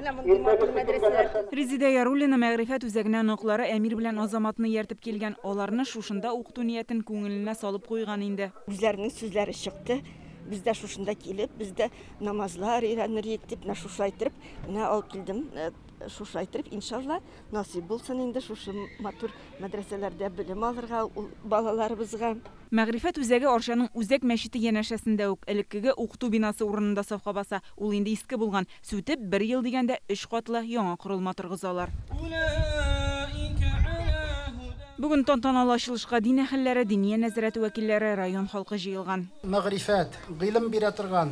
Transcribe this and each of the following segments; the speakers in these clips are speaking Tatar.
менә мондый матур мәдрәсәләр. Резидә Яруллина Мәгърифәт үзәгенә оныклары Әмир белән Азаматны ияртеп килгән. Аларны шушында укыту ниятен күңеленә салып куйган инде. Үзләренең сүзләре чыкты. Без дә шушында килеп, без дә намазлар өйрәнер идек дип, менә шушылай иттереп, менә алып килдем. Шушылай иттереп, иншалла, насыйп булсын инде шушы матур мәдрәсәләрдә белем алырга ул балаларыбызга. Мәгърифәт үзәге Арчаның үзәк мәчете янәшәсендә үк, элеккеге укыту бинасы урынында сафка баса. Ул инде иске булган. Сүтеп, бер ел дигәндә өч катлы яңа корылма торгызалар. Бүген тантаналы ачылышка дин әһелләре, Диния нәзарәте вәкилләре, район халкы җыелган. Мәгърифәт, гыйлем бирә торган,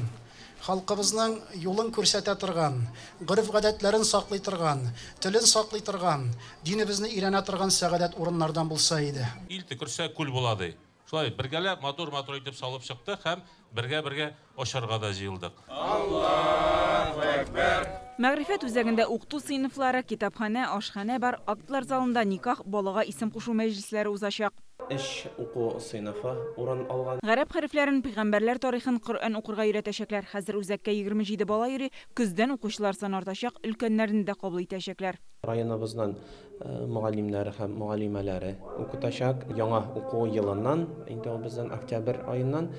халкыбызның юлын күрсәтә торган, гореф-гадәтләрен саклый торган, телен саклый торган, динебезне өйрәнә торган сәгадәт урыннардан булса иде. Ил төкерсә, күл була, ди. Шулай бергәләп матур-матур итеп салып чыктык һәм бергә-бергә ашарга да җыелдык. Аллаһу әкбәр! Мәгърифәт үзәгендә укыту сыйныфлары, китапханә, ашханә бар, актлар залында никах, балага исем кушу мәҗлесләре узачак. Өч уку сыйныфы урын алган. Гарәп хәрефләрен, пәйгамбәрләр тарихын, Коръән укырга өйрәтәчәкләр. Хәзер үзәккә 27 бала йөри, көздән укучылар саны артачак, өлкәннәрне дә кабул итәчәкләр. Районыбызның мөгаллимнәре һәм мөгаллимәләре укытачак. Яңа уку елыннан, инде ул безнең октябрь аеннан,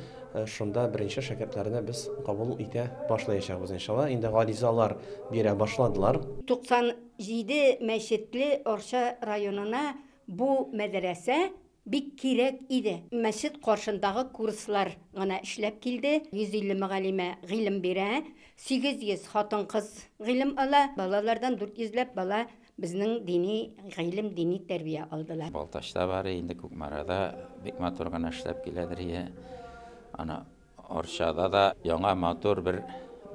шунда беренче шәкертләрне без кабул итә башлаячакбыз, иншалла. Инде гаризалар бирә башладылар. 97 мәчетле Арча районына бу мәдрәсә бик кирәк иде. Мәчет каршындагы курслар гына эшләп килде. 150 мөгаллимә гыйлем бирә, 800 хатын-кыз гыйлем ала. Балалардан 400 ләп бала безнең дини гыйлем, дини тәрбия алдылар. Балтачта бар инде, Кукмарада бик матур гына эшләп киләдер ие. Ана Арчада да яңа матур бер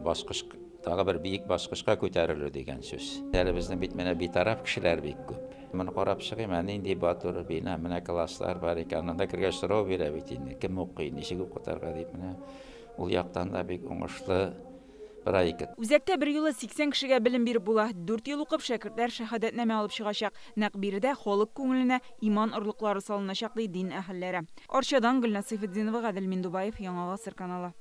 баскыч, тагы бер биек баскычка күтәрелү дигән сүз. Әле безнең бит менә битараф кешеләр бик күп. Моны карап чыгыйм, ә нинди матур бина, менә класслар бар икән. Анда кергәч сорау бирә бит инде, кем укый, ничек укытырга дип менә. Ул яктан да бик уңышлы проект. Үзәктә берьюлы 80 кешегә белем биреп була. 4 ел укып, шәкертләр шәһадәтнамә алып чыгачак. Нәкъ биредә халык күңеленә иман орлыклары салыначак, ди дин әһелләре. Арчадан Гөлназ Сәйфетдинова, Гадел Миндубаев, Яңа Гасыр каналы.